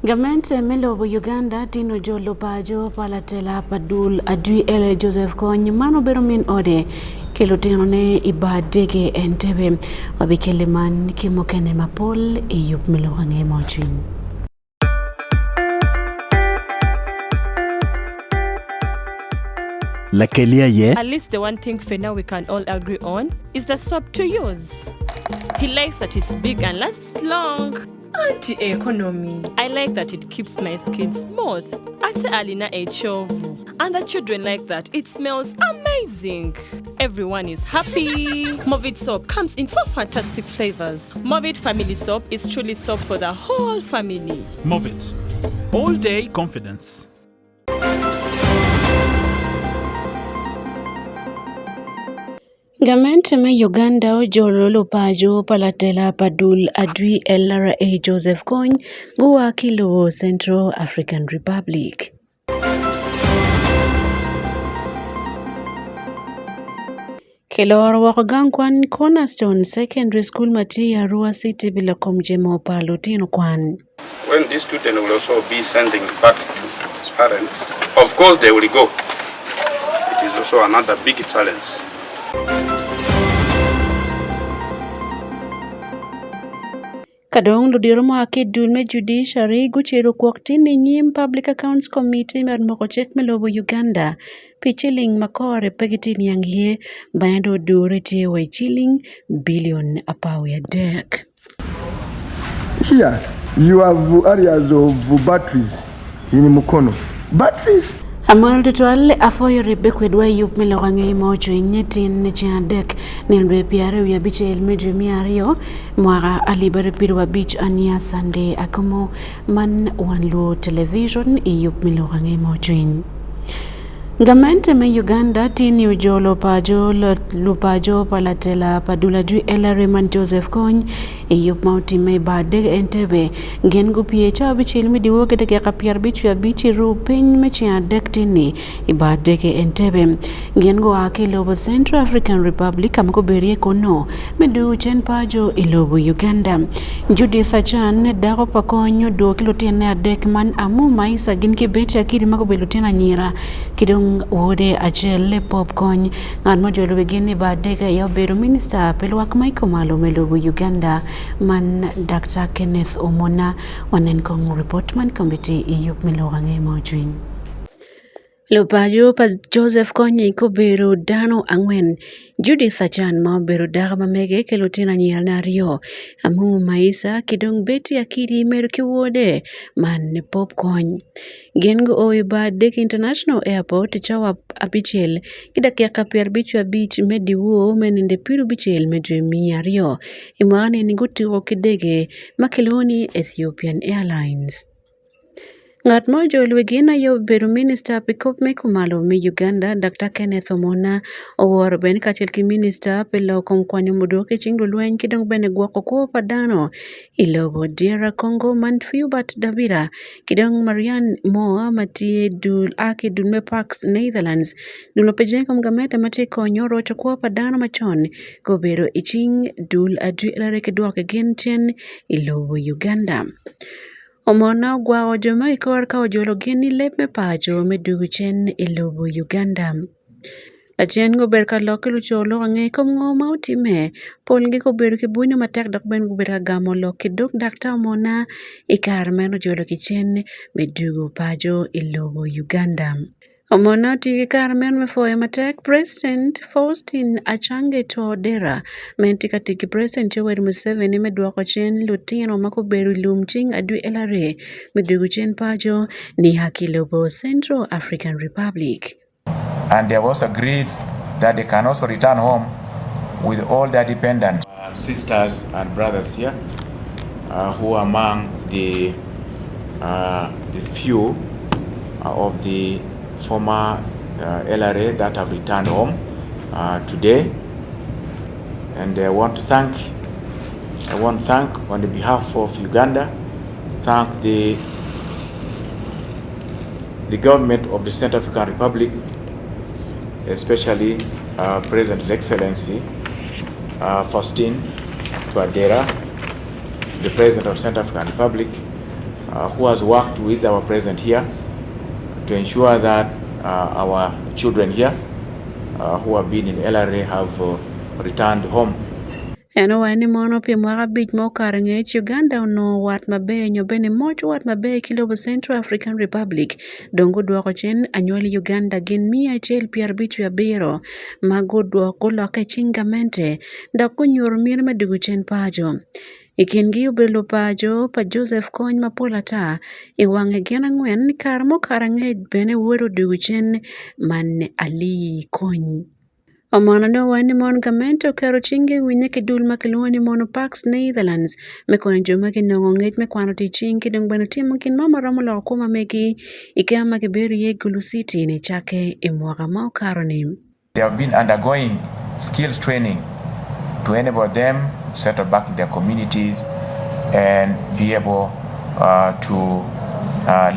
Gamente me lobo Uganda tino jolo paco pa latela pa dul adwi LA Joseph Kony man obedo min ode ki lutinone i bar dege Entebbe. Wabikele man ki mukene mapol i yub me lok ange mo cwiny. Lakeli aye. At least the one thing Fena we can all agree on is the soap to use. He likes that it's big and lasts long. Anti economy. I like that it keeps my skin smooth. Ate alina ekyovu. And the children like that it smells amazing. Everyone is happy. Movit soap comes in four fantastic flavors. Movit family soap is truly soap for the whole family. Movit. All day confidence. Gamente me Uganda ojolo lupaco pa latela pa dul adwi LRA Joseph Kony gua ki lobo Central African Republic. Kiloro woko gang kwan Cornerstone Secondary School ma tye i Arua City pi lakom jemo pa lutino kwan. When this student will also be sending back to parents, of course they will go. It is also another big challenge. Ka dong ludiro mua ki i dul me Judiciary gucito kwok tin i nyim Public Accounts Committee me ot moko cik me lobo Uganda pi ciling ma kore pe gitye niang iye bene dong odure tye wa i ciling bilion 13. Here you have areas of batteries in Mukono. Batteries? Amaro tutwal afoyo ribbe kwedwa i yub me loko ange ma ocwiny tin ni ceng adek nino dwe pyeraryo wiye abicel me dwe me aryo mwaka alip aryo piero abic ania Sunday akomo man wan luo television i yub me loko ange ma ocwiny. Gamente me Uganda tye ni ojolo paco lupaco pa latela pa dul adwi LRA man Joseph Kony i yub ma otimme i bar dege Entebbe. Gin gupye cawa abicel me dyewor ki dakika 55 i ruu piny me ceng adek tin-ni i bar dege Entebbe. Gin gua ki i lobo Central African Republic ka ma gubedo iye kunnu me dwogo cen paco i lobo Uganda. Judith Achan, dako pa Kony odwogo ki lutinone adek man Amu Maisa gin ki Betty Akidi ma gubedo lutino anyira ki dong wode acel Pop Kony. Ngat ma ojolo wigi ni bar adek aye obedo minista pi lwak ma i kumalo me lobo Uganda man Dr. Kenneth Omona. Wanen kong ripot man kombeddi i yub me lok ange ma ocwiny. Lupaco pa Joseph Kony gubedo dano angwen, Judith Achan ma obedo dako ma mege ki lutino anyirane aryo, Amumu Maisa ki dong Betty Akidi medo ki wode man Pop Kony. Gin guo i bar Dek International Airport i cawa abicel ki dakika 55 me dyewor me ninde 50 me dwe me aryo i mwaka-ni gutiko ki dege ma kilwongo ni Ethiopian Airlines. Ngat ma ojolo wigi en aye obedo minista pi kop me kumalo me Uganda Dr. Kenneth Omona oworo bene kacel ki minista pi lok kom kwanyo mudok i cing lulweny ki dong bene gwoko kwo pa dano i lobo DR Congo man Philbert Dabira ki dong Marianne Moa ma tye dul a ki dul me Parks Netherlands dul ma pe jenge kom gamente ma tye konyo roco kwo pa dano macon gubedo i cing dul adwi LRA ki dwoko gin cen i lobo Uganda. Omona ogwako jo ma i kore ka ojolo gin i leb me paco me dwogo cen i lobo Uganda. Lacen gubedo ka lok ki luco lok ange i kom ngo ma otimme. Polgi gubedo ki bwunyo matek dok bene gubedo ka gamo lok ki dog daktar Omona i kare ma en ojolo ki cen me dwogo paco i lobo Uganda. Omona otiyo ki kare meno me pwoyo matek President Faustin Achange Touadera ma en tye ka tic ki President Yoweri Museveni me dwoko cen lutino ma gubedo i lum cing adwi LRA me dwogo cen paco nia ki lobo Central African Republic. And they have also agreed that they can also return home with all their dependents. Sisters and brothers here uh, who are among the, uh, the few of the former uh, LRA that have returned home uh, today. And I want to thank, I want to thank on the behalf of Uganda, thank the, the government of the Central African Republic, especially uh, President His Excellency uh, Faustin Touadera, the President of Central African Republic, who has worked with our president here to ensure that our children here who have been in LRA have returned home. En owaco ni mono pi mwaka abic ma okato angec, Uganda onongo wat maber nyo bene moc wat maber ki lobo Central African Republic dong gudwoko cen anywali Uganda gin 157 ma gulokke cing gamente dok gunyuto miti me dugo cen paco. I kingi obedo lupaco pa Joseph Kony mapol ata i wange gin angwen kare mukato angec bene wod odugo cen man Ali Kony. Omono dong owaco ni mon gamente oketo cingi i winye ki dul ma kilwongo ni Mono Parks Netherlands me konyo jo ma ginongo ngec me kwano tic cing ki dong bene timo gin mo ma romo loko kwo ma megi i kema ma gibedo iye i Gulu City nicakke i mwaka ma okato-ni. They have been undergoing skills training to enable them settle back in their communities and be able to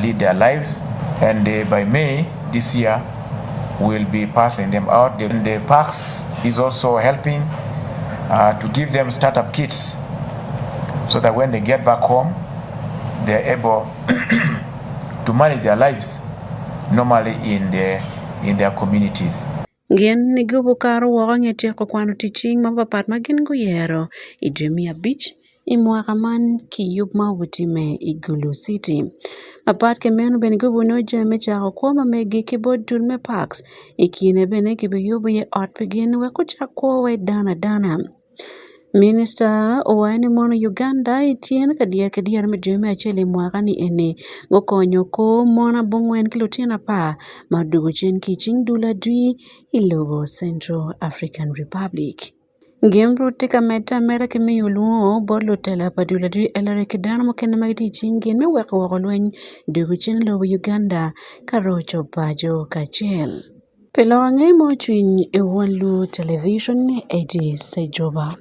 lead their lives and by May this year we'll be passing them out. The Parks is also helping to give them startup kits so that when they get back home they're able to manage their lives normally in their communities. Gin gubukato woko nge tyeko kwano tic cing mapatpat ma gin guyero i dwe me abic i mwaka man ki yub ma obitime i Gulu City. Mapat ki meno bene gubino jami me cako kwo ma megi ki bot dul me Parks. I kine bene gibiyubo iye ot pi gin wek gucak kwo wai dano adana. Minista owaco ni mono Uganda ityen ka dyere ki dyere me dwe me acel i mwaka ni eni gukonyo kor mon abongwen ki lutino apar ma odwogo cen ki i cing dul adwi i lobo Central African Republic. Gin pud tye ka medde ameda ki miyo lwongo bot lutela pa dul adwi LRA ki dano mukene ma gitye i cing gin me weko woko lweny dwogo cen i lobo Uganda ka roco paco kacel. Pi lok ange mo cwiny i One Luo Television, Eddie Sejoba.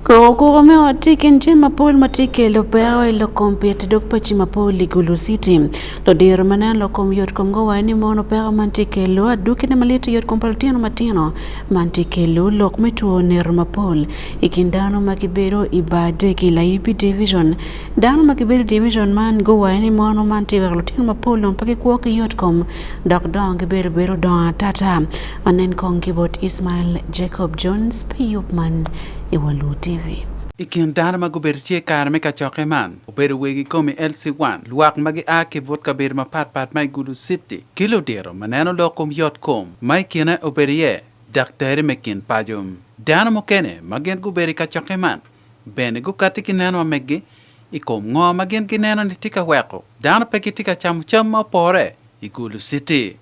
Koko koko me ot tye i kin jami mapol ma tye kelo peko i lok kom pit dog paci mapol i Gulu City. Ludiro ma neno lok kom yot kom guwaco ni mono peko man tye kelo adwogine malit i yot kom pa lutino matino man tye kelo lok me two nero mapol i kin dano ma gibedo i bar dek i Layibi Division. Dano ma gibedo i division man guwaco ni mono man tye weko lutino mapol dong pe gikwo ki yot kom dok dongo gibedo bedo dongo atata. Wanen kong ki bot Ismail Jacob Jones pi yub man i Waluo TV. I kin dano ma gubedo tye i kare me kacokke man, obedo wegi kom i LC1, lwak ma gia ki but kabedo mapatpat ma i Gulu City, ki ludito ma neno lok kom yot kom, ma i kine obedo iye daktari me kin paco. Dano mukene ma gin gubedo i kacokke man bene gukatti ki neno ma meggi i kom ngo ma gin gineno ni tye ka weko dano pe gitye ka camo cam ma opore i Gulu City.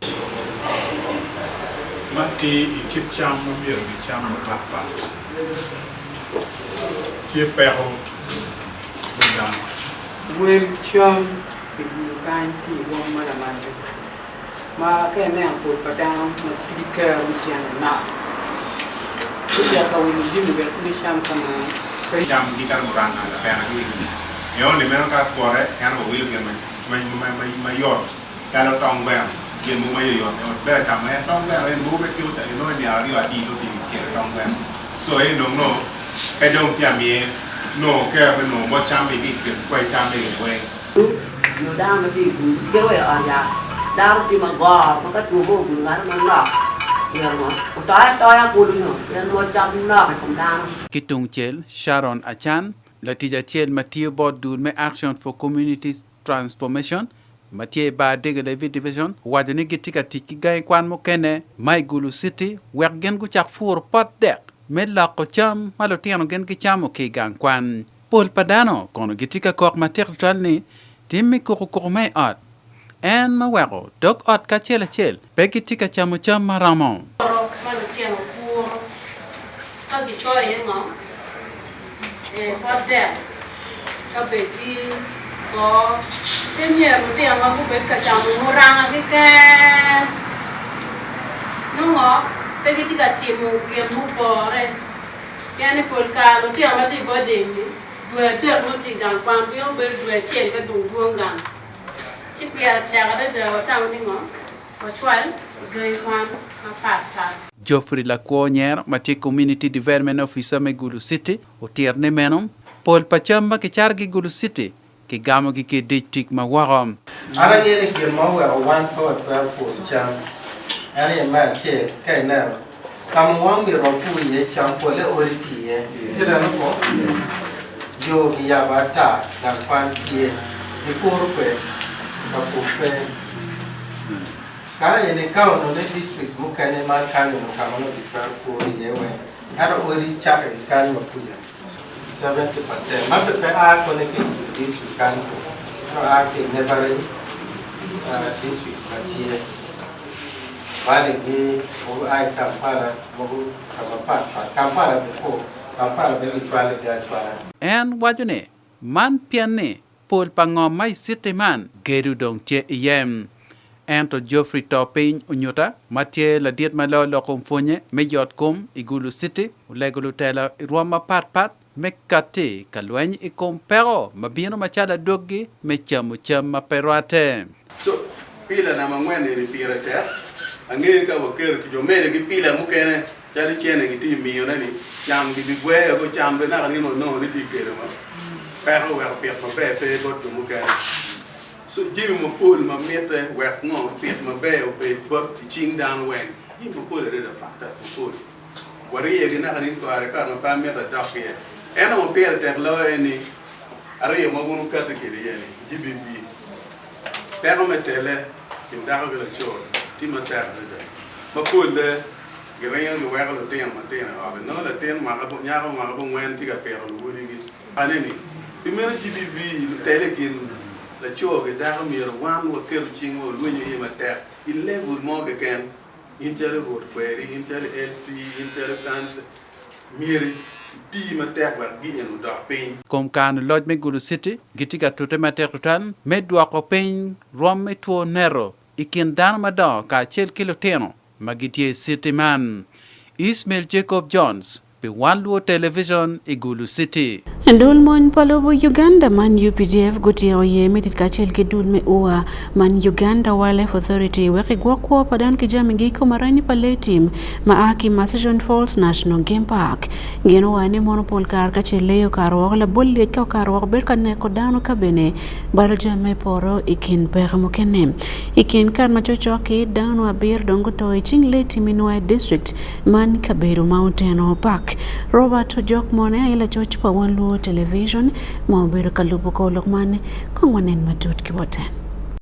Ma tye i kit cam ma myero gicam mapatpat, tye peko bot dano. Wel cam i gudo kany tye i rwom ma lamal adada ma ka ineno pol pa dano ma tye ki kero me cente nok gucito ka wilo jami wek gicam ka ma pe. Camgi kadi muranga lapena ki wigi eno ni meno ka kwote en wawilo gin ma yot calo tong gweno gin mogo ma yoyot ot ber camo en tong gweno en mogo pe tiko nongo nino aryo adi nongo tye kicelo tong gweno so en dong nongo pe dong tye amiye nongo kero me nongo mo cam mege i kin kwai cam mege weng. Nyo dano ma tye i bur gikelo wa i ot yat, dano tye magoro ma ka two mo ogudo ngato manok myero ngo otoyo atoya kulu nyo pien moc cam nok i kom dano. Ki tungcel, Sharon Achan, latic acel ma tiyo bot dul me Action for Community Transformation ma tye i bar Dege Levy Division owaco ni gitye ka tic ki gangi kwan mukene ma i Gulu City wek gin gucak puro pot dek me loko cam ma lutino gin gicamo ki i gang kwan. Pol pa dano kono gitye ka kok matek tutwal ni tim me kukukuku ma i ot en ma weko dog ot kacel acel pe gitye ka camo cam ma romo. Poto ma lutino puro ka gicoyo iye ngo? Ee, pot dek ka bed ki boo. Pe myero lutinowa gubed ka camo muranga keken. Nongo pe gitye ka timo gin mupore. Pien ni pol kare lutino ma tye i boarding-ni dwe adek nongo tye i gang kwan bino bedo dwe acel ka dong dwong gang. Ci pire tek adada watamo ni ngo? Wacwal i gangi kwan mapat pat. Geoffrey Lakwo Nyero ma tye Community Development Officer me Gulu City otito ni meno pol pa cam ma kicatogi i Gulu City. Kigamogi ki i dictrik ma woko. An angeyo ni gin ma oweko wan pe watwero puro cam en aye me acel, ka ineno ka ma wan myero wapur iye cam polle odi tye iye, kineno ko yo kiyabo ata gang kwan tye, gipuro kwede ka pur pe. Ka eni ka onongo ni districts mukene man kany onongo ka ma nongo gitwero puro iye weng ento odi cake ki kany ma kuca. 70% ma pe a kone ki i district kan ento a ki i neighboring district ma tye bali gi mogo a i Kampala mogo ka mapat pat Kampala bene ko Kampala bene gicwalo gi acwala. En waco ni man pien ni pol pa ngom ma i citi man gedo dong tye iye. Ento Geoffrey Topiny Onyuta, ma tye ladit ma loyo lok kom pwonye me yot kom i Gulu City, olego lutela i rwom mapat pat me katti ka lweny i kom peko ma bino macalo adwogi me camo cam ma pe rwatte. So, pila namba angwen eni pire tek. Angeyo ka waketo tic wamedo ki pila mukene calo cene gitye miyone ni cam gibigweyo ko cam be naka nino wanongo ni tye kelo ma peko weko pit maber pe bot jo mukene. So jami mapol ma mitte wek ngo pit maber obed bot i cing dano weng jami mapol adada factors mapol waryeyo gi naka nin kore kare ma pe amito adok iye ento ma pire tek loyo en ni aryo ma wun wukati kwede iye ni GBV peko me tele kin dako ki laco tye matek adada ma polle giringo giweko lutino matino i ot inongo latin mwaka nyako mwaka abongwen tye ka pito luwodigi. Aneni, pi meno GBV lutele i kin laco ki dako myero wan waketo cingwa walwenyo iye matek i level mo keken, in calo rwot kweri, in calo LC, in calo council, myero iti matek wek gi eni odok piny. Kom kano loc me Gulu City gitye ka tute matek tutwal me dwoko piny rwom me two nero i kin dano madongo kacel ki lutino ma gitye i citi man. Ismail Jacob Jones pi Wan Luo Television i Gulu City. Dul mony pa lobo Uganda man UPDF gutyeko ye me tic kacel ki dul me UWA man Uganda Wildlife Authority wek igwok kwo pa dano ki jamigi i kom aranyi pa lee tim ma a ki Murchison Falls National Game Park. Gin owaco ni mono pol kare ka ce lee okato woko labol lyec ka okato woko bedo ka neko dano ka bene balo jami me poto i kin peko mukene. I kin kare ma cokcok-ki, dano abiro dong guto i cing lee tim i Nwoya District man kabedo ma oteno pak. Robert Ojok Mone aye lacoc pa Wan Luo Television ma obedo ka lubo kor lok man. Kong wanen matut ki bote.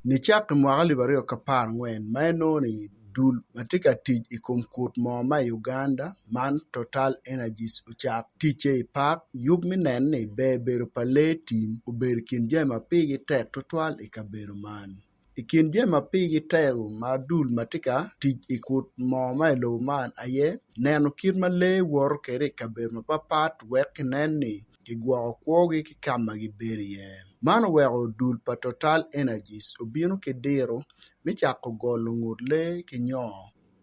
Nicakke mwaka 2014 ma inongo ni dul ma tye ka tic i kom kut moo ma i Uganda man Total Energies ocak ticce i pak, yub me neno ni ber bedo pa lee tim obedo i kin jami ma pigi tek tutwal i kabedo man. I kin jami ma pigi tego ma dul ma tye ka tic i kut moo ma i lobo man aye neno kit ma lee woto kwede i kabedo mapatpat wek kinen ni kigwoko kwogi ki ka ma gibedo iye. Man oweko dul pa Total Energies obino ki diro me cako golo ngut lee ki nyo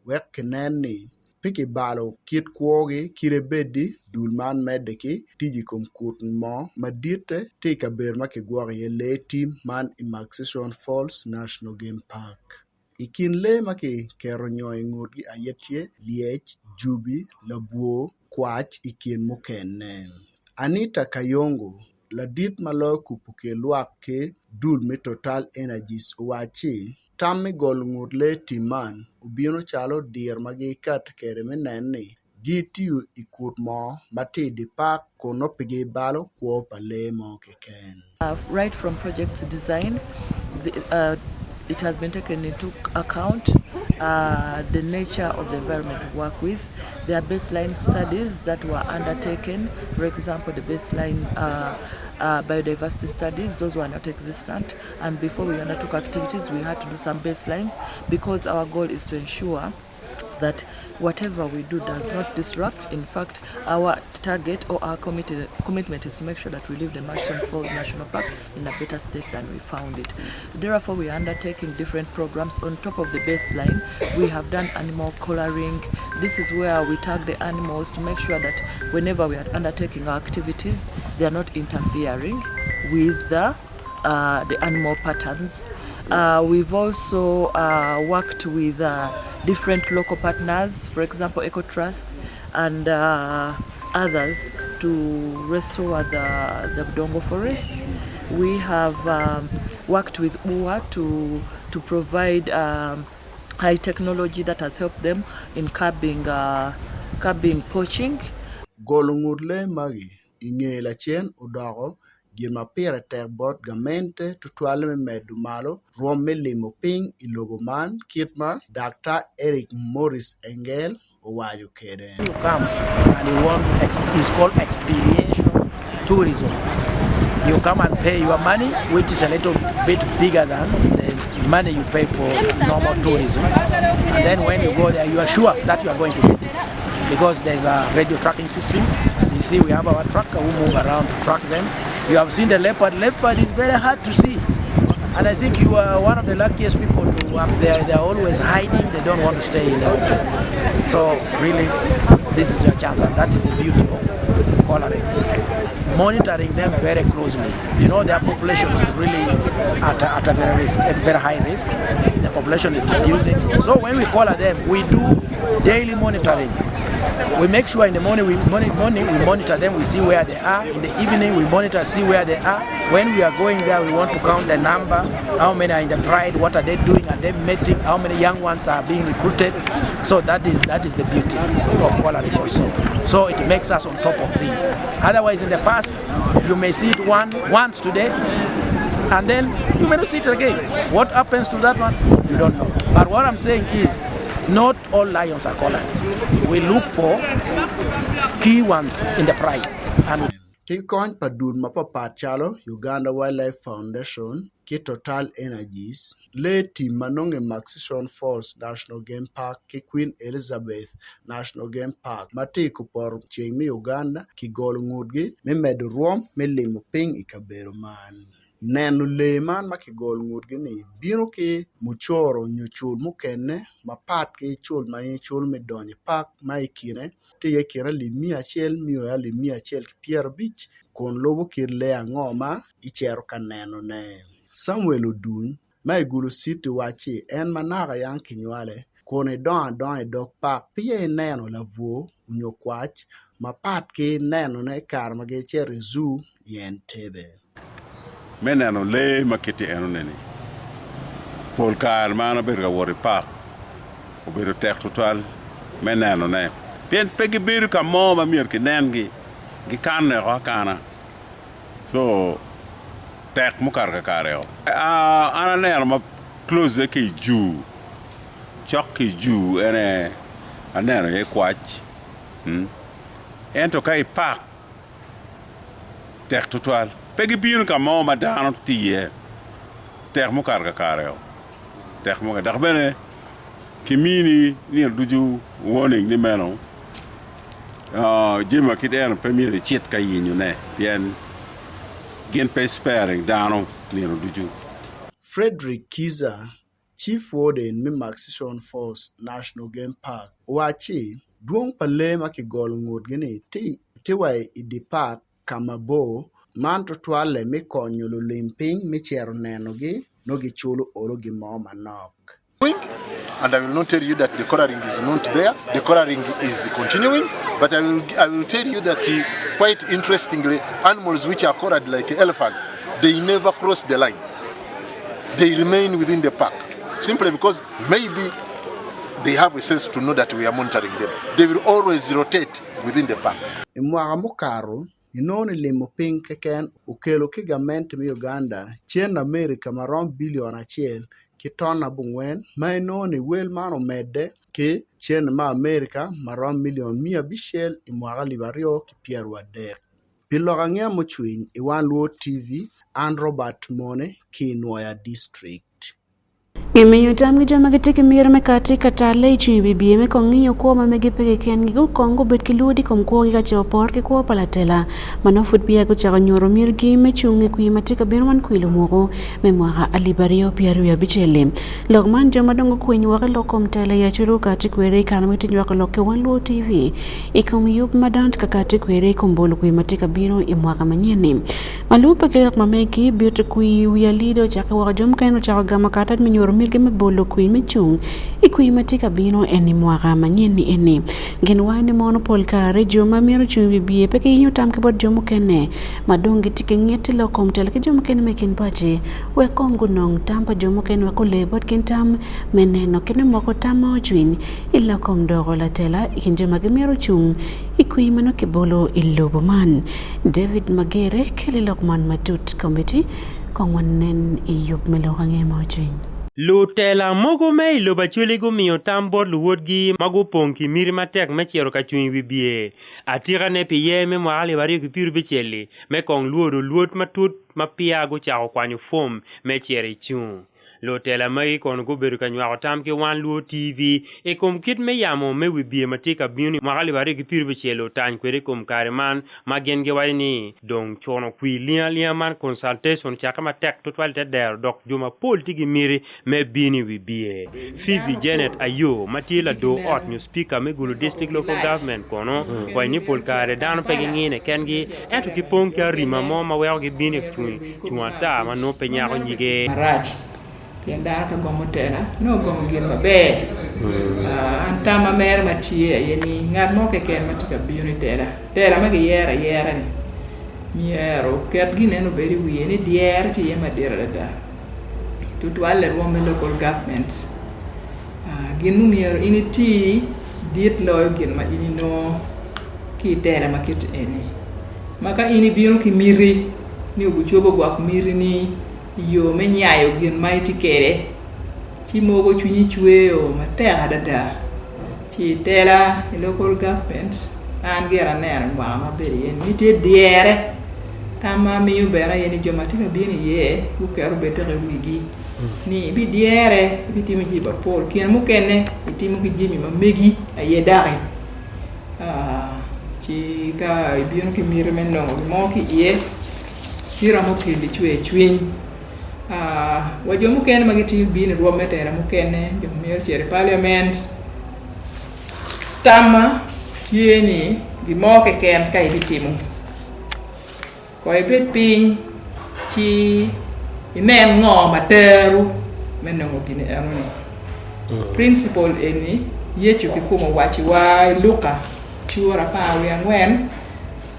wek kinen ni pe kibalo kit kwogi kite bedi dul man medde ki tic i kom kut moo maditte tye i kabedo ma kigwoko iye lee tim man i Murchison Falls National Game Park. I kin lee ma kiketo nyo i ngutgi aye tye lyec, jubi, labwor, kwac i kin mukene. Anita Kayongo, ladit ma loyo kubo kin lwak ki dul me Total Energies owacci, Tam me golo ngut lee tim man obino calo diro ma gikati kwede me neno ni gitiyo i kut mo ma tye i dye pak kun nongo pe gibalo kwo pa lee mo keken. Right from project design, it has been taken into account the nature of the environment we work with. There are baseline studies that were undertaken, for example, the baseline biodiversity studies, those were not existent, and before we undertook activities, we had to do some baselines because our goal is to ensure that whatever we do does not disrupt. In fact, our target or our commitment is to make sure that we leave the Murchison Falls National Park in a better state than we found it. Therefore, we are undertaking different programs on top of the baseline. We have done animal collaring. This is where we tag the animals to make sure that whenever we are undertaking our activities, they are not interfering with the animal patterns. We've also worked with different local partners, for example, EcoTrust and others, to restore the Budongo forest. We have um, worked with UA to, to provide um, high technology that has helped them in curbing, uh, curbing poaching. Golo ngut lee magi i nge lacen odoko gin ma pire tek bot gamente tutwalle me medo malo rwom me limo piny i lobo man kit ma Dr. Eric Morris Engel owaco kwede. You come and you want it's called experiential tourism. You come and pay your money, which is a little bit bigger than the money you pay for normal tourism. And then when you go there, you are sure that you are going to get it because there's a radio tracking system. You see, we have our tracker who move around to track them. You have seen the leopard. Leopard is very hard to see. And I think you are one of the luckiest people to up there. They are always hiding. They don't want to stay in the open. So really, this is your chance, and that is the beauty of collaring. Monitoring them very closely. You know, their population is really at a, at a very risk, a very high risk. The population is reducing. So when we collar them, we do daily monitoring. We make sure in the morning we, morning, we monitor them, we see where they are. In the evening we monitor, see where they are. When we are going there, we want to count the number, how many are in the pride, what are they doing, are they mating, how many young ones are being recruited. So that is, that is the beauty of collaring also. So it makes us on top of things. Otherwise in the past, you may see it one, once today, and then you may not see it again. What happens to that one, you don't know. But what I'm saying is, not all lions are collared. We look for key ones in the pride. And Ki kony pa dul mapatpat calo Uganda Wildlife Foundation ki Total Energies, lee tim ma nonge i Murchison Falls National Game Park ki Queen Elizabeth National Game Park ma tye i kupoto ceng me Uganda kigolo ngutgi me medo rwom me limo piny i kabedo man. Neno lee man ma kigolo ngutgi-ni bino ki mucoro nyo cul mukene mapat ki cul ma in iculo me donyo i pak ma i kine tye iye kine alip miya acel nio alip miya acel ki pyerabic kun lubo kit lee ango ma icito ka nenone. Samuel Oduny ma i Gulu City wacci en ma naka yang kinywale kun idongo adonga i dog pak peya ineno labwor nyo kwac mapat ki nenone i kare ma gicito i zoo i Entebbe. Me neno lee ma kiti enoni-ni, pol kare ma an abedo ka wot i pak, obedo tek tutwal me nenone pien pe gibedo ka mo ma myero kinengi, gikanne oko akana co tek mukato kakare-o. An aneno ma close ki i jur, cok ki i jur en aye aneno iye kwac ento ka i pak tek tutwal. Pe gibino ka mo ma dano tye iye, tek mukato kakare-o, tek mukato dok bene kimini nino ducu warning ni meno jami ma kit eno pe myero icit ka yenyone pien gin pe sparing dano nino ducu. Frederick Kiza, Chief Warden me Murchison Falls National Game Park owacci dwong pa lee ma kigolo ngutgi-ni tye wa i dye pak ka mabor, man tutwalle me konyo lulim piny me cito nenogi nongo giculo olo gin mo manok. And I will not tell you that the collaring is not there. The collaring is continuing. But I will, I will tell you that uh, quite interestingly, animals which are collared like elephants, they never cross the line. They remain within the park simply because maybe they have a sense to know that we are monitoring them. They will always rotate within the park. I mwaka mukato, inongo ni limo piny keken okelo ki gamente me Uganda cen Amerika ma romo bilion acel ki ton abongwen ma inongo ni wel man omedde ki cen ma Amerika ma romo milion 500 i mwaka 2023. Pi lok angeya mucwiny i Wan Luo TV, an Robert Mone ki i Nwoya District. Gimiyo tam ki jo ma gitye ki miti me kati ka talle i cwiny bibye me kong ngiyo kwo ma megi pe keken-gi gukong gubed ki lwod i kom kwogi ka ce opor ki kwo pa latela ma nongo pud peya gucako nyuto mitgi me cung i kwir ma tye ka bino wan kwil omuku me mwaka 2025-li. Lok man jo ma dong gukwiny woko i lok kom tela i Acholi gukati kwede i kare ma gitye nywako lok ki Wan Luo TV i kom yub ma dano tye ka kati kwede i kom bolo kwir ma tye ka bino i mwaka manyen-ni. Ma lubbe ki lok ma megi, bito kwir wi alida ocakke woko jo mukene ocako gamo karatac me nyuto mitgi me bolo kwir me cung i kwir ma tye ka bino eni mwaka manyen-ni eni. Gin waco ni mono pol kare jo ma myero ocung i wi bye pe giyenyo tam ki bot jo mukene ma dong gitye ki ngit i lok kom telo ki jo mukene me kin paci wek kong gunong tam pa jo mukene wek ole bot gin tam me neno kit me moko tam ma ocwiny i lok kom doko latela i kin jo ma gimyero cung i kwir ma nongo kibolo i lobo man. David Magere keli lok man matut kombeddi kong wanen i yub me lok ange ma ocwiny. Lutela mogo me i lobo Acholi gumiyo tam bot luwotgi ma gupong ki miti matek me cito ka cung i wi bye atikane pi yer me mwaka alip aryo ki pyerabicel-li me kong lwodo lwod matut ma peya gucako kwanyo fom me cito i cung. Lutela magi kono gubedo ka nywako tam ki Wan Luo TV i kom kit me yamo me wibye ma tye ka bino i mwaka 2026 otany kwede i kom kare man ma gin giwaco ni dong cuno kwir ling alinga man consultation ocakke matek tutwal i te dero dok jo mapol tye ki miti me bino i wibye. Phoebe Janet Ayo ma tye lador ot nyo Speaker me Gulu District Local Government kono owaco ni pol kare dano pe gingine kengi ento gipong ki arima mo ma weko gibino i cung ata ma nongo pe nyako nyige. Marac, pien dano ka gomo tela nongo gomo gin maber. An tamma mere ma tye aye ni ngat mo keken ma tye ka bino i tela, tela ma giyero ayera-ni myero oket gin eno obed i wiye ni dyere tye iye madit adada tutwalle rwom me local government. Gin mumyero in iti dit loyo gin ma in inongo ki i tela ma kit eni. Ma ka in ibino ki miti ni obicobo gwok mitini i yo me nyayo gin ma itye kwede, ci mogo cwinyi cweo matek adada. Ci i tela i local government, an gira aneno i mwaka ma abedo iye ni tye dyere. Tam ma amiyo bene aye ni jo ma tye ka bino iye guket obed dok i wigi ni ibidyere, ibitimo jami mapol, kine mukene itimo ki jami ma megi aye doki. Ci ka ibino ki miti me nongo gin mo ki iye, ci romo keli cwercwiny. Wa jo mukene ma gitye bino i rwom me tela mukene, jo ma myero ocit i paliament, tamma tye ni gin mo keken ka ibitimo, kong ibed piny ci inen ngo ma teru me nongo gin enoni. Principle eni Yecu kikome owacciwa i Luka cura 14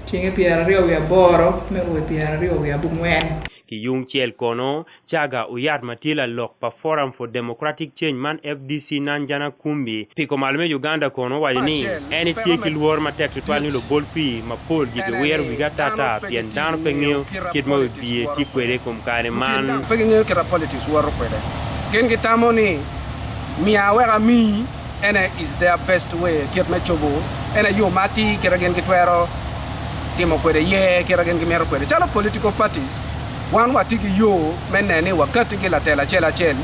tyenge 28 me o i 29. Ki yung cel kono, Chaga Oyat ma tye lalok pa Forum for Democratic Change man FDC Nanjana Kumbi pi kumalo me Uganda kono owaco ni en etye ki lworo matek tutwal ni lubol kwir mapol gibiwiro wigi atata pien dano pe ngeyo kit ma wibye tye kwede i kom kare man. Pe gingeyo kit ma politics woto kwede. Gin gitamo ni miya wek amiyi ene is their best way kit me cobo ene yo ma atir kite gin gitwero timo kwede yer kite gin gimito kwede. Calo political parties wan watye ki yo me neno ni wakati ki latel acel acel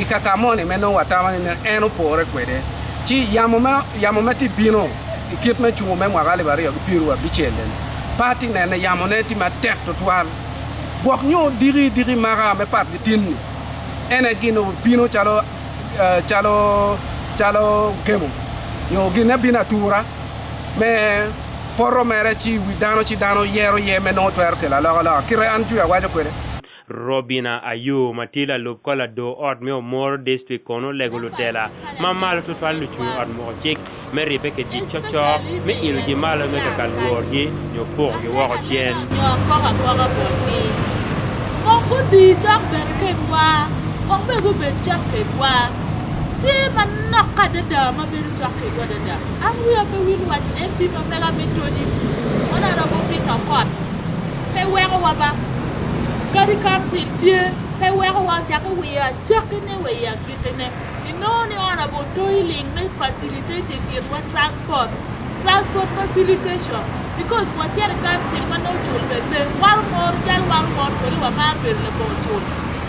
i kaka moni me nongo watamo ni en opore kwede. Ci yamo ma yamo ma tye bino i kit me cungo me mwaka alip aryo ki pyeraryo abicel eni pe atye nene yamone tye matek tutwal. Gwok nyo diki diki maka me pat ki tin-ni en aye gin obino calo calo calo gemo nyo gine bino atura me poto mere ci wi dano ci dano yero iye me nongo twero kelo alokaloka kite an jwi awaco kwede. Robina Ayoo ma tye lalub kor lador ot me Omoro District kono olego lutela ma malo tutwal lucung i ot moko cik me ribbe kedgi cokcok me ilogi malo me kaka lworgi nyo pukogi woko cen. Nyo akok akoka botgi. Kong gudi cok bene kedwa, kong bene gubed cok kedwa. Tye manok adada ma bedo cok kedwa adada. An wiya pe wil waco MP ma mega me Toji, Honourable Peter Okot, pe wekowa ba. Kadi council tye, pe wekowa ocakke wa i acakkine wa i agikkine. Inongo ni Honourable toiling me facilitating itwa transport, transport facilitation because wacito i council ma nongo cul bene pe, wan omoro calo wan omoro pole wamaro bedo labongo cul,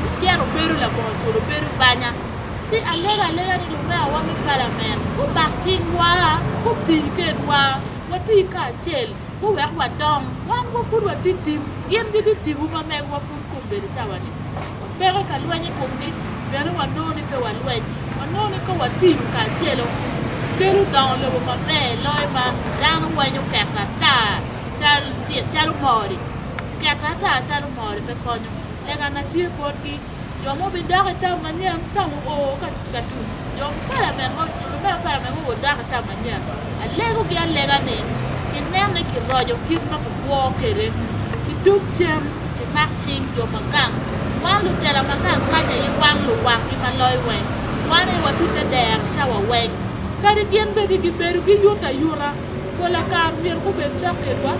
ocito obedo labongo cul obedo banya ci alega alega ni lumewa me parliament gumak cingwa guti kedwa wati kacel guwek wadong wan wa pud watye tim gin gitye tipo ma megwa pud kombeddi cawa ni. Wapeke ka lweny i komgi, bene wanongo ni pe walweny. Wanongo ni ka watiyo kacelo, kelo dongo lobo maber loyo ma dano weny oketo ata calo mori. Keto ata calo moo-ni pe konyo. Legana tye botgi. Jo mo bidok i tam manyen, tam oo ka tum. Jo palament mo, lumema palament mo gudok i tam manyen. Alegogi alega ni kinen ni kiroco kit ma kikwo kwede, kidug cen, kimak cing jo ma gang. Wan lutela ma gang kany aye wan luwanggi ma loyo weng. Wan aye watye te dero cawa weng. Kadi gin bedi gibedo giyuto ayuta, pola kare myero gubed cok kedwa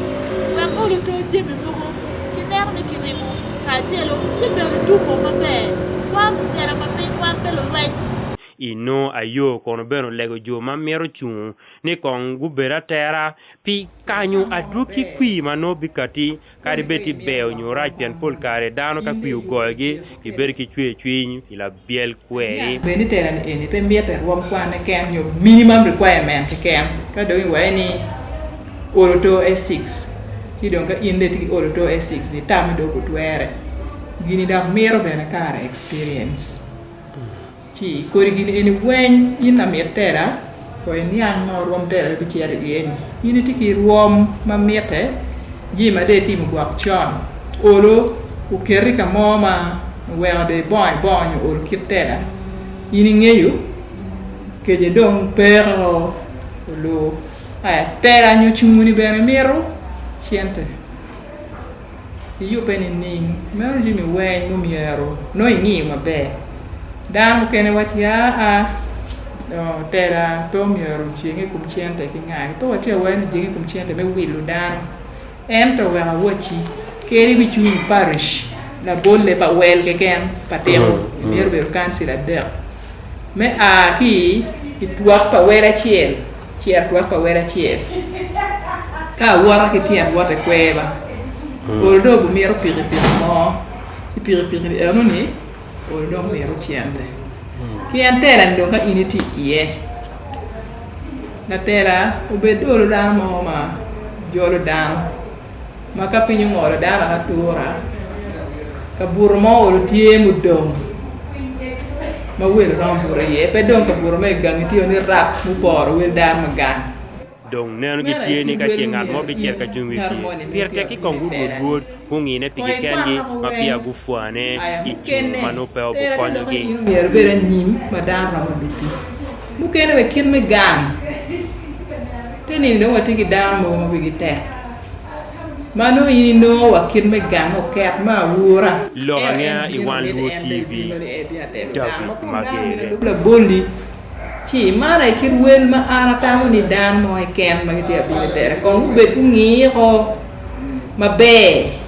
wek olo to jami mogo kineno ni kiribo kacelo ci bene tumo maber. Wan lutela ma piny wan pe lulweny. I nongo ayo kono bene olego jo ma mito cungo ni kong gubed atera pi kanyo adwogi kwir ma nongo bikatti kadi bed tye ber nyo rac pien pol kare dano ka kwir ogoyogi gibedo ki cwer cwiny i labyel kweri. Bed ni tela ni eni pe mitte rwom kwan keken nyo minimum requirement keken ka dong iwaco ni olo to A6 ci dong ka in dong itye ki olo to A6 ni tammi dong obitwere gini dok mito bene kare experience. Ci kodi gin eni weng in lamit tela ko iniang ngo rwom tela ma ibicito iye ni in itye ki rwom ma mitte jami ma dong itimo gwok con olo oketi ka mo ma oweko dong ibongo ibongo nyo olo kit tela in ingeyo kece dong peko olo aya tela nyo cunguni bene mito cente. Iyubbe nining? Meno jami weng mumyero nongo ingiyo maber. Dano mukene waci aa, tela pe omyero ojenge i kom cente ki nga. Pe watye awaya ni ojenge i kom cente me wilo dano. Ento wek awacci, kadi bicung i parish labolle pa wel keken pa tiko, myero obedo kancil adek me a ki i twak pa wel acel. Cer twak pa wel acel. Ka awota ki tyen wot i kwer ba, olo dong obimito pikipiki mo, ci pikipiki ni eno ni olo dong mito cente. Ki en tela ni dong ka in itye iye, latela obed olo dano mo ma jolo dano. Ma ka piny ongolo dano atura, kabuto mo olo tye mudong ma welo romo buto iye. Pe dong kabuto ma i gangi tye ni rap muporo wel dano ma gang. Dong neno gitye ni ka ce ngat mo bicito ka cung i wi pye, pire tek ki kong gurwod rwod gungine pigi kengi ma peya gupwane i cung ma nongo pe obikonyogi. In myero ibed anyim ma dano romo lubi. Mukene wa i kit me gang, te nino dong watye ki dano mogo ma wigi tek. Ma nongo in inongo wa kit me gang oket me awura. Lok angeya i wan Luo TV, David Magere. Laboli, ci man aye kit wel ma an atamo ni dano mo keken ma gitye ka bino i tere kong gubed gungiko maber.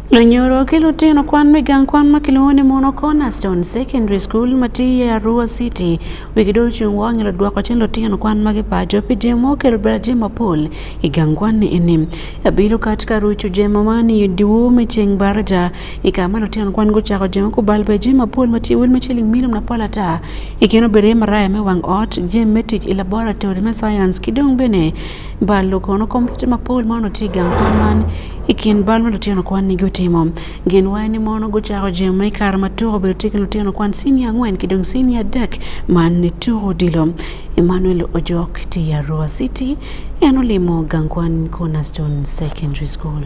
Lunyoro ki lutino kwan me gang kwan ma kilwongo ni Mono Cornerstone Secondary School ma tye i Arua City wigi dong ocung woko nyo ludwoko cen lutino kwan magi paco pi jemo okelo bene jemo mapol i gang kwan ni eni. Abilo kat ka ruco jemo man i dyewor me ceng baraja i kare ma lutino kwan gucako jemo kubal pa jemo mapol ma tye wel ma ciling milion mapol ata i kine obedo iye maraya me wang ot, jemi me tic i laboratory me science ki dong bene Balo kono kompiuta mapol ma onongo tye i gang kwan man i kin bal ma lutino kwan-ni gutimo. Gin waco ni mono gucako jemo i kare ma tuko obedo tye ki lutino kwan cinia angwen ki dong cinia adek man ni tuko odilo. Emmanuel Ojok tye i Arua City, en olimo gang kwan Cornerstone Secondary School.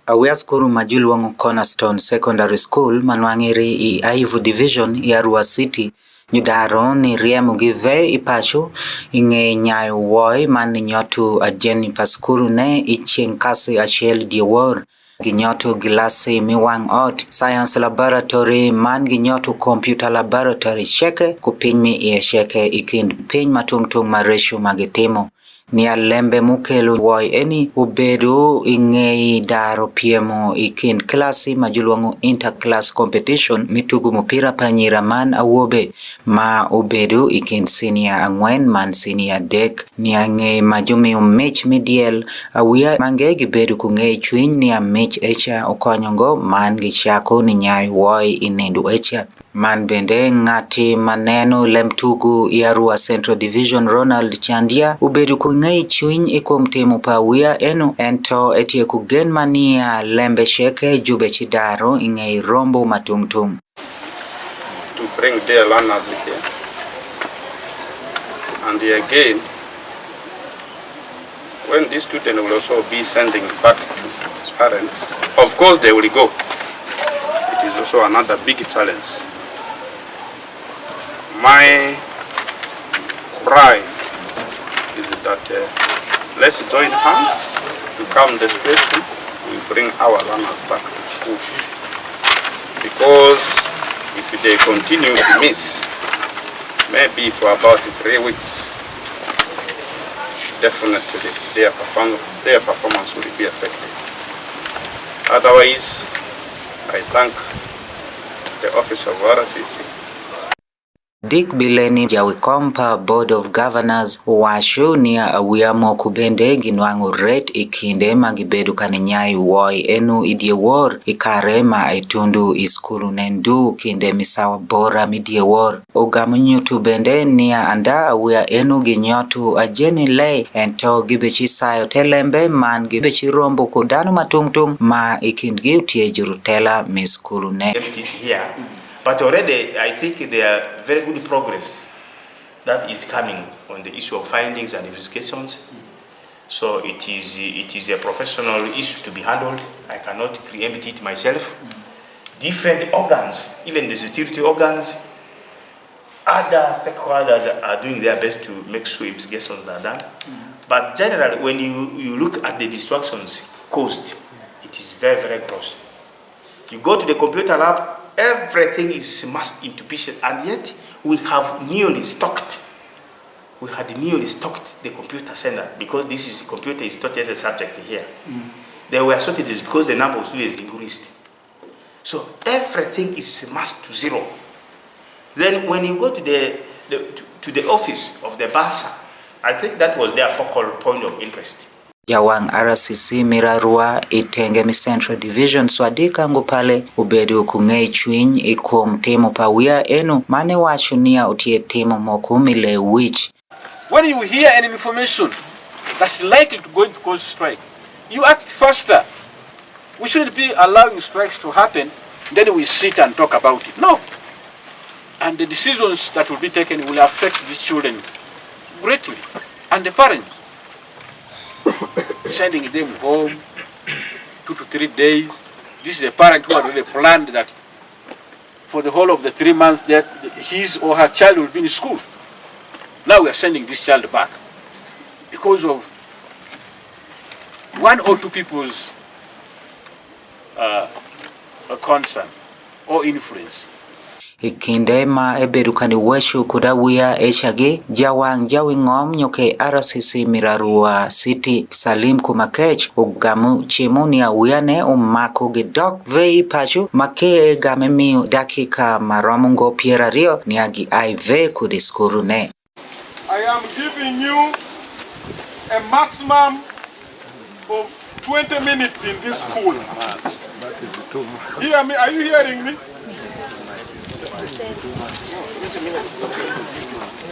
Awiya cukuru ma julwongo Cornerstone Secondary School ma nwangere i Aivu Division i Arua City nyudaro ni ryemo gi ve i paco i nge nyayo woi man ninyoto ajeni pa cukuru ne i ceng kasi acel dyewor. Ginyoto gilasi me wang ot, Science Laboratory man ginyoto Computer Laboratory ceke ku piny me iye ceke i kind piny ma tung tung mareco ma gitimo. Nia lembe mukelo woi eni obedo i ngei daro pyemo i kin kilasi ma julwongo Inter-Class Competition me tugo mupira pa anyira man awobe ma obedo i kin cinia angwen man cinia adek. Nia ngei ma jumiyo mic me dyel awiya mange gibedo ku ngei cwiny nia mic eca okonyo ngo man gicako ninyayo woi i nindo eca. Man bende ngati ma neno lem tugo i Arua Central Division Ronald Chandia obedo ku ngei cwiny i kom timo pa awiya eno ento etye ku gen ma niya lembe ceke jube ci daro i ngei rombo ma tung tung. To bring their learners here and again. When these students will also be sending back to parents, of course they will go. It is also another big challenge. My cry is that let's join hands to calm the situation. We bring our learners back to school. Because if they continue to miss, maybe for about 3 weeks, definitely their performance will be affected. Otherwise, I thank the office of RCC. Dick Bileni jawikompa Board of Governors owaco ni awia moko bende ginwang'o ret i kinde ma gibedo kaninyai woi enu i dyewor i kare ma etundu i skulu nendu kinde misawa bora mi dyewor. Ogamo nyutu bende nia anda awia enu ginyotu ajeni lei ento gibechi sayo telembe man gibechi rombo kudano matungtung ma i kindgi otie jurutela mi skulu ne. Here. But already, I think there are very good progress that is coming on the issue of findings and investigations. So it is a professional issue to be handled. I cannot preempt it myself. Different organs, even the security organs, other stakeholders are doing their best to make sure investigations are done. But generally, when you look at the destructions caused, it is very, very gross. You go to the computer lab, everything is smashed into pieces, and yet we have nearly stocked. We had nearly stocked the computer center because this is computer is taught as a subject here. There were shortages because the number of students increased. So everything is smashed to zero. Then when you go to the office of the bursar, I think that was their focal point of interest. Jawang RCC Mirarua itenge mi Central Division swadika ngupale ubedu kung'ei chwiny ikuom timo pawia enu mane wacho nia otie timo moko mile wich. When you hear any information that's likely to go into cause strike, you act faster. We shouldn't be allowing strikes to happen, then we sit and talk about it. No. And the decisions that will be taken will affect these children greatly, and the parents. Sending them home 2 to 3 days. This is a parent who had already planned that for the whole of the 3 months that his or her child will be in school. Now we are sending this child back because of 1 or 2 people's concern or influence. Ikinde ma ebedo kani wecho kuda wia echagi jawang jawi ng'om nyoke RCC Mirarua City Salim Kumakech ogamu chiemo ni awiane umako gi dok vei pacho make game miyo dakika maromo ngo 20 ni agi IV kudi skuru ne. I am giving you a maximum of 20 minutes in this school. Hear me? Are you hearing me?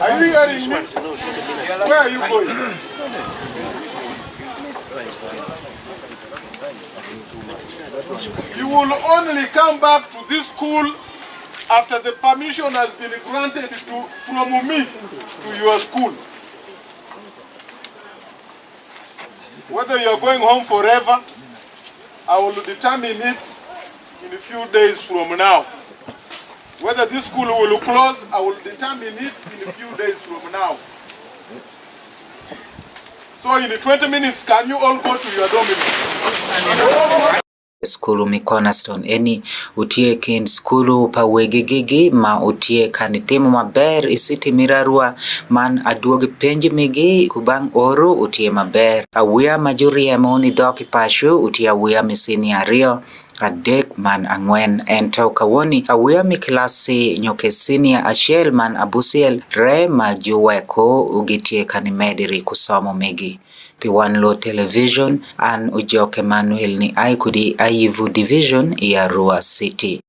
Are you hearing me? Where are you going? You will only come back to this school after the permission has been granted from me to your school. Whether you are going home forever, I will determine it in a few days from now. Whether this school will close, I will determine it in a few days from now. So in 20 minutes, can you all go to your dormitory? Skulu mi Cornerstone eni utie kind skulu pa wegi gigi ma utie kani timo maber isiti Mirarua man aduogi penj migi kubang oru utie maber awia majuriemo ni doki pashu utie awia misini 2 3 man 4 ento kawoni awia mi klasi nyoke senior 1 man 6 re majuweko ugitie kani mediri kusomo migi. P1 Lo Television an Ujoke Manuel ni Aikudi Ayivu Division ya Arua City.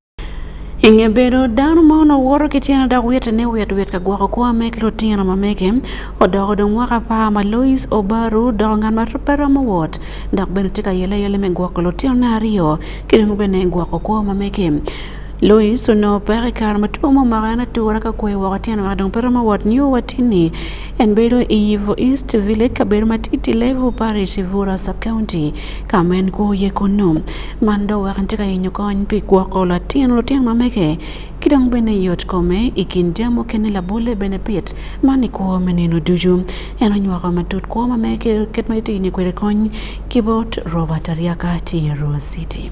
Ingebedo dano ma ono woro kitieno dok wite ne wit wit ka gwoko kwa mek lutino ma meke odoko dong mwaka pa ma Lois Obaru dok ngat ma pe romo wot dok bene tye ka yele yele me gwoko lutino ne 2 ki dong bene gwoko kwo ma meke. Lois onongo peko i kare ma two mo omako en atura ka kwe woko tyene wek dong pe romo wot nio wa tinni. En bedo i Yivo East Village, kabedo ma tye i Tilevu Parish i Vurra Sub-County, ka ma en kwo iye kunnu. Man dong oweko en tye ka yenyo kony pi gwoko latin lutino ma mege ki dong bene yot kome i kin jami mukene labolle bene pit man i kwo me nino ducu. En onywako matut kwo ma mege kit ma etye ka yenyo kwede kony ki bot Robert Aryaka tye i Arua City.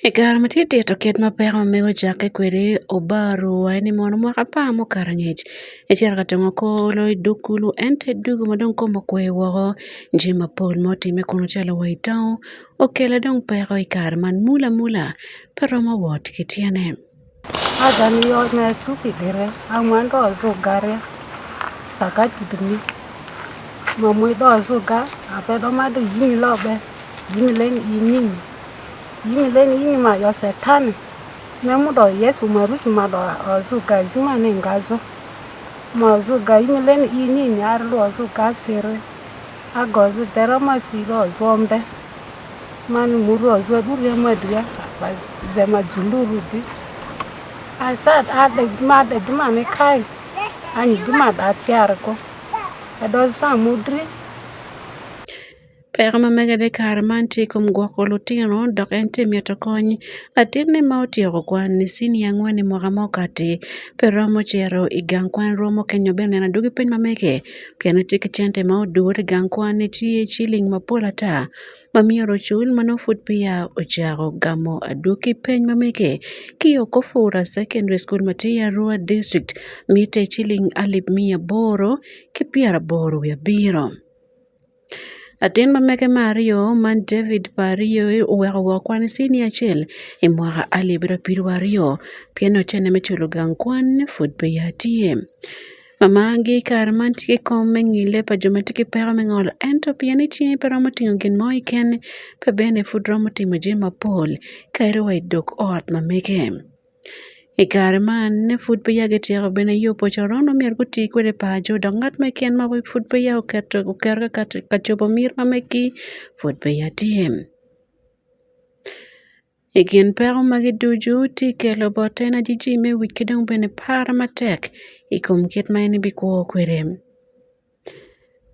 I kare ma tye tito kit ma peko ma mego ocakke kwede, Obaru owaco ni mono mwaka apar mukato angec ecito ka tongo kolo i dog kulu ento edwogo ma dong kome okwe woko. Jami mapol ma otimme kun ocalo wa i taun okele dong peko i kare man mula mula pe romo wot ki tyene. Yimi len yimi ma yo setani me mudo Yesu marusu ma do ozuga zima ne ngazo ma ozuga yimi len yini ni arlu ozuga sere agozu dero ma siro ozombe mani muru ozu duri madria ba zema zuluru di asa ade ma de dima ne kai ani dima da tiarko edo sa mudri. Peko ma mege i kare man tye i kom gwoko lutino dok en tye mito kony. Latinne ma otyeko kwan i cinia angwen i mwaka ma okati pe romo cito i gang kwan romo kenyo bene neno adwogi piny ma mege pien tye ki cente ma odure i gang kwan tye ciling mapol ata ma myero ocul ma nongo pud peya ocako gamo adwogi peny ma mege ki i Okofura Secondary School ma tye i Arua District mitte ciling alip 887. Latin ma mege me aryo man David Pario oweko woko kwan i cinia acel i mwaka alip aryo piero aryo pien ocene me culo gang kwan pud peya tye. Mamagi i kare man tye ki kom me ngile pa jo ma tye ki peko me ngolo ento pien ni cinge pe romo tingo gin mo keken pe bene pud romo timo jami mapol kadi wa i dog ot ma mege. I kare man, pud peya gityeko bene yubo coron ma myero guti kwede paco dok ngat mo keken ma pud peya oketo ka cobo miti ma megi pud peya tye. I kin peko magi ducu tye kelo bot en ajiji me wic ki dong bene par matek i kom kit ma en ebikwo kwede.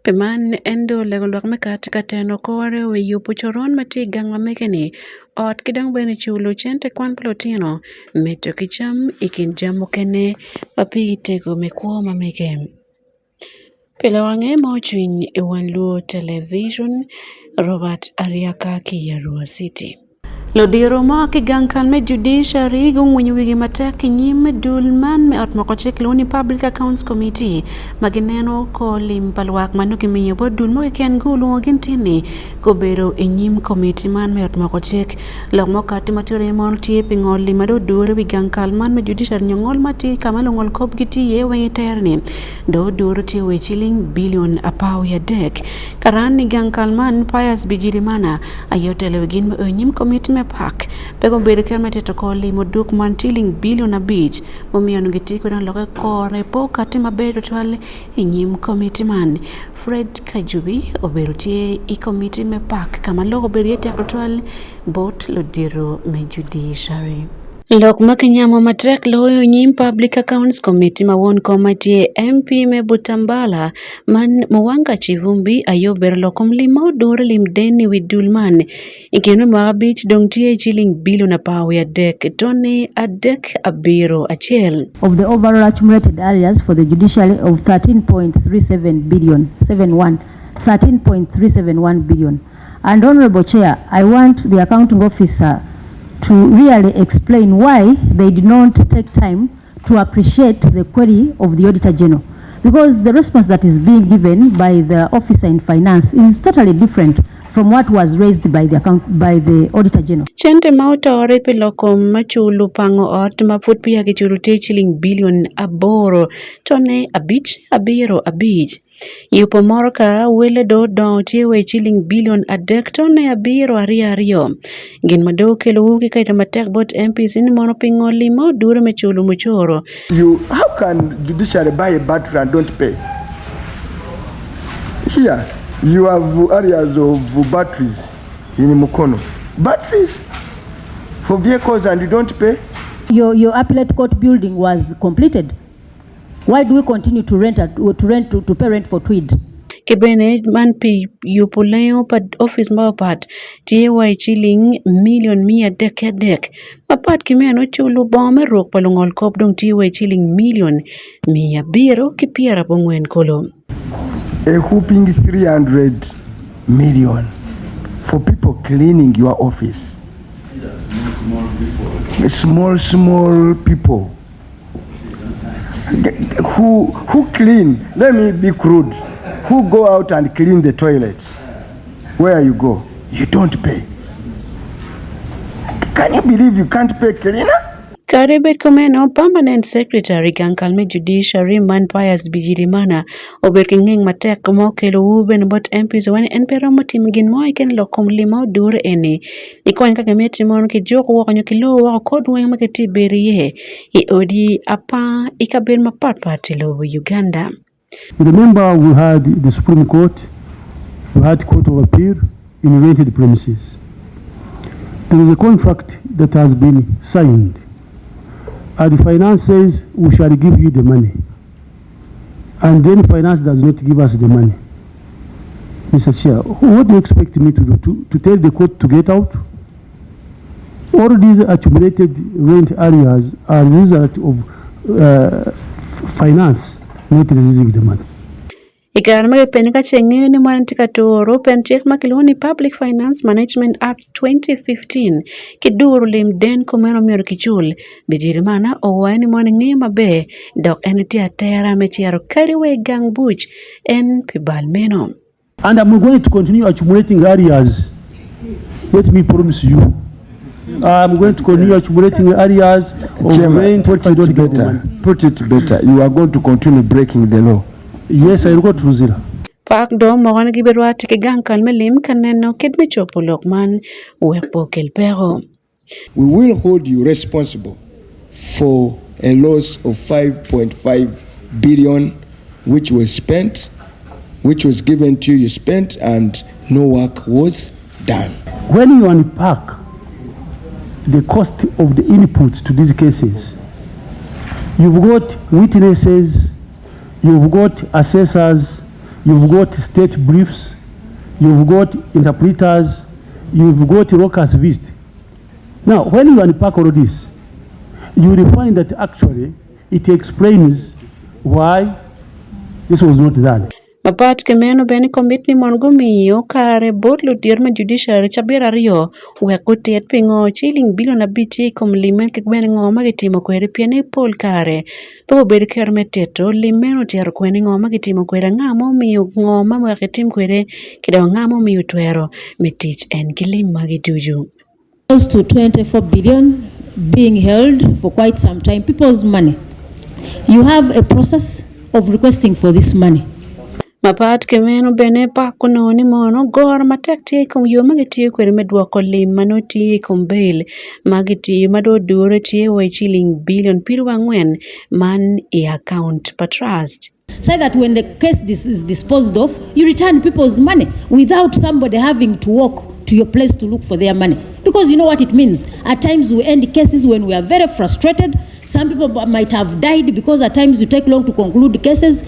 Pi man, en dong olego lwak me kat ka teno kore wa i yubo coron ma tye i gang ma mege-ni, ot ki dong bene culo cente kwan pa lutino, medo ki cam i kin jami mukene ma pigi tego me kwo ma mege. Pi lok ange ma ocwiny i wang luo television, Robert Ariaka ki i Arua City. Ludiro mo ki gang kal me Judiciary gungwinyo wigi matek i nyim dul man me ot moko cik lwongo ni Public Accounts Committee ma gineno ko lim pa lwak ma nongo kimiyo bot dul mo keken gulwongo gin tin-ni gubedo i nyim komiti man me ot moko cik. Lok mo kati ma tye mono tye pi ngol lim ma dong odure wi gang kal man me Judiciary nyo ngol ma tye ka ma lungol kop gitye iye weng itere-ni dong odure tye wa i ciling bilion 13. Karan i gang kal man Pius Bigirimana aye otelo wi gin me oyo nyim komiti me pak pe gubedo kero me tito kor limo duk man ciling bilion 5 mumiyo onongo gitye kwede lokke kore pe okati maber tutwal i nyim komiti man. Fred Kajubi obedo tye i komiti me pak ka ma lok obedo iye tek tutwal bot ludito me judiciary. Lok ma kinyamo matek loyo nyim Public Accounts Committee ma won kom ma tye MP me Butambala man Muwanga Kivumbi aye obedo lok kom lim ma odure lim deni wi dul man i kine mwaka abic dong tye ciling bilion 13 tone 371. Of the overall accumulated arrears for the judiciary of 13.37 billion, 71, 13.371 billion. And Honorable Chair, I want the accounting officer to really explain why they did not take time to appreciate the query of the Auditor General. Because the response that is being given by the officer in finance is totally different from what was raised by the, account, by the Auditor General. Cente ma otore pi loko ma culo pango ot ma pud peya kiculo tye ciling bilion 8 tone 5 7 5. Yupo moro ka wele do odongo tye wa i ciling bilion 3 tone 7 2 2. Gin ma do okelo wuki kaito matek bot MPC ni mono pingo lim ma odure me culo mucoro. You, how can judiciary buy a battery and don't pay? Here, you have areas of batteries in Mukono. Batteries for vehicles and you don't pay? Your, your appellate court building was completed. Why do we continue to rent, at, to, rent to, to pay rent for Tweed? Ki bene man pi yubo lengo pa opic mapatpat tye wa i ciling milion 303 mapat ki meno culo bongo me ruk pa lungol kop dong tye wa i ciling milion 990 kulu. A whooping 300 million for people cleaning your office. Small, small people who, who clean, let me be crude, who go out and clean the toilets. Where you go, you don't pay. Can you believe you can't pay cleaner? Kadi bed kumeno, Permanent Secretary gang kal me Judiciary man Pius Bigirimana obedo ki ngeng matek ma okelo wu bene bot MPs wani en pe romo timo gin mo keken lok kom lim ma odure eni. Ikwany ka gimiti mono ki juko woko nyo ki luwo woko kod weng ma gitye bedo iye i odi apar i kabedo mapatpat i lobo Uganda. Remember we had the Supreme Court, we had Court of Appeal in rented premises. There is a contract that has been signed. And the finance says we shall give you the money. And then finance does not give us the money. Mr. Chair, what do you expect me to do? To, to tell the court to get out? All these accumulated rent areas are a result of uh, finance not releasing the money. I kare ma kipenyo ka ce ngeyo ni man tye ka turo pen cik ma kilwongo ni Public Finance Management Act 2015 ki duru lim den kumeno myero kicul, Bigirimana owaco ni mon ngeyo maber dok en tye atera me cito kadi wa i gang buc en pi bal meno. And I'm going to continue accumulating areas. Let me promise you. I'm going to continue accumulating areas of Chairman, rent put if I it don't get the better. money. Put it better. You are going to continue breaking the law. Yes, I go to Ruzira. Pak dong moko ni gibirwatte ki gang kal me lim ka neno kit me cobo lok man wek pe okel peko. We will hold you responsible for a loss of 5.5 billion which was spent, which was given to you, you spent, and no work was done. When you unpack the cost of the inputs to these cases, you've got witnesses, you've got assessors, you've got state briefs, you've got interpreters, you've got locus vist. Now, when you unpack all this, you will find that actually it explains why this was not done. Mapat ki meno bene komiti ni mon gumiyo kare bot ludito me judiciary cabit aryo wek gutit pingo ciling bilion abic tye i kom lim meno ki bene ngo ma gitimo kwede pien ni pol kare pe obedo kero me tito lim meno ocito kwene ngo ma gitimo kwede anga ma omiyo ngo ma wek gitim kwede ki dong anga ma omiyo twero me tic en ki lim magi ducu. Close to 24 billion being held for quite some time, people's money. You have a process of requesting for this money. Mapat ki meno bene pak onongo ni mono goro matek tye i kom yo ma gitiyo kwede me dwoko lim ma nongo tye i kom bail ma gitiyo ma dong odure tye wa i ciling bilion 40 man i akaunt pa trust. So that when the case is disposed of, you return people's money without somebody having to walk to your place to look for their money. Because you know what it means. At times we end cases when we are very frustrated. Some people might have died because at times you take long to conclude cases.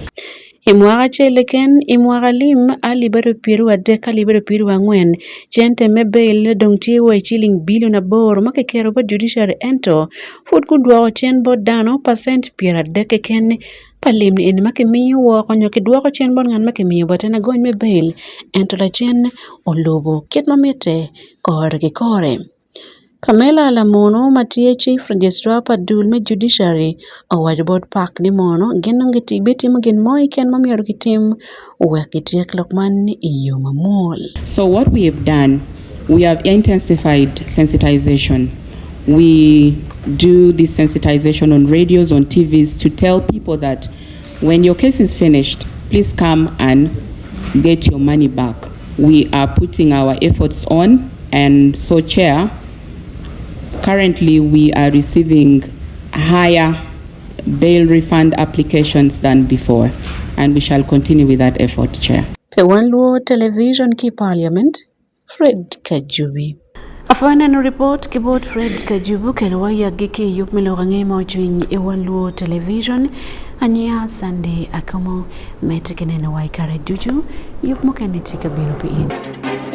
I mwaka acel keken, i mwaka lim alip aryo pyeraryo adek ki alip aryo pyeraryo angwen, cente me bail dong tye wa i ciling bilion aboro ma kiketo bot judiciary ento pud gudwoko cen bot dano pacent 30 keken pa lim ni eni ma kimiyo woko nyo kidwoko cen bot ngat ma kimiyo bote ni agony me bail ento lacen olubo kit ma mitte kore ki kore. Pamela Lamunu ma tye Chief Registrar pa dul me Judiciary owaco bot pak ni mono gin dong gibitimo gin mo keken ma myero gitim wek gityek lok man i yo mamwol. So what we have done, we have intensified sensitization. We do this sensitization on radios, on TVs to tell people that when your case is finished, please come and get your money back. We are putting our efforts on, and so, Chair, currently we are receiving higher bail refund applications than before, and we shall continue with that effort, Chair. Pi Wan Luo Television ki Parliament, Fred Kajubi. Afwaneno report ki bot Fred Kajubu kelo wa yaggi ki i yub me lok ange ma ocwiny i wan Luo Television anya Sunday Akomo. Medde ki neno wa i kare ducu, yub mukene tye ka bino pi in.